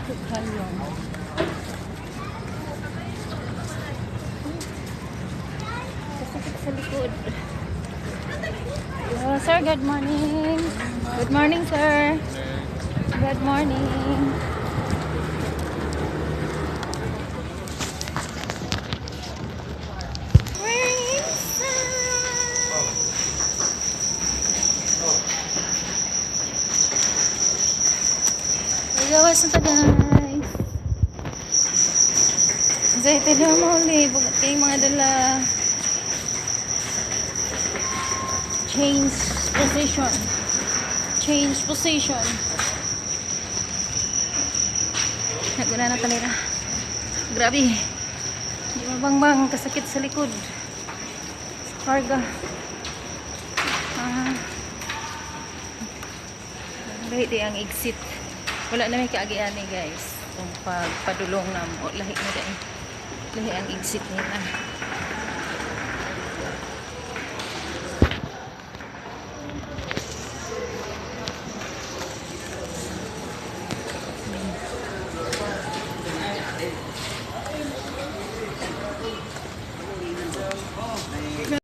Kalong. Kasakit sa likod. Hello, sir. Good morning. Good morning, sir. Good morning. We're inside. Gawas na ta, guys. Excited na mo uli. Bugat kayong mga dala. Change position. Change position. Naguna na tanira. Grabe. Di mabangbang kasakit sa likod. Sa karga. Ah. Lahi di ang exit. Wala na may kaagian ni, guys. Kung pagpadulong na mo, lahi na dahil. Lahi ang exit nila.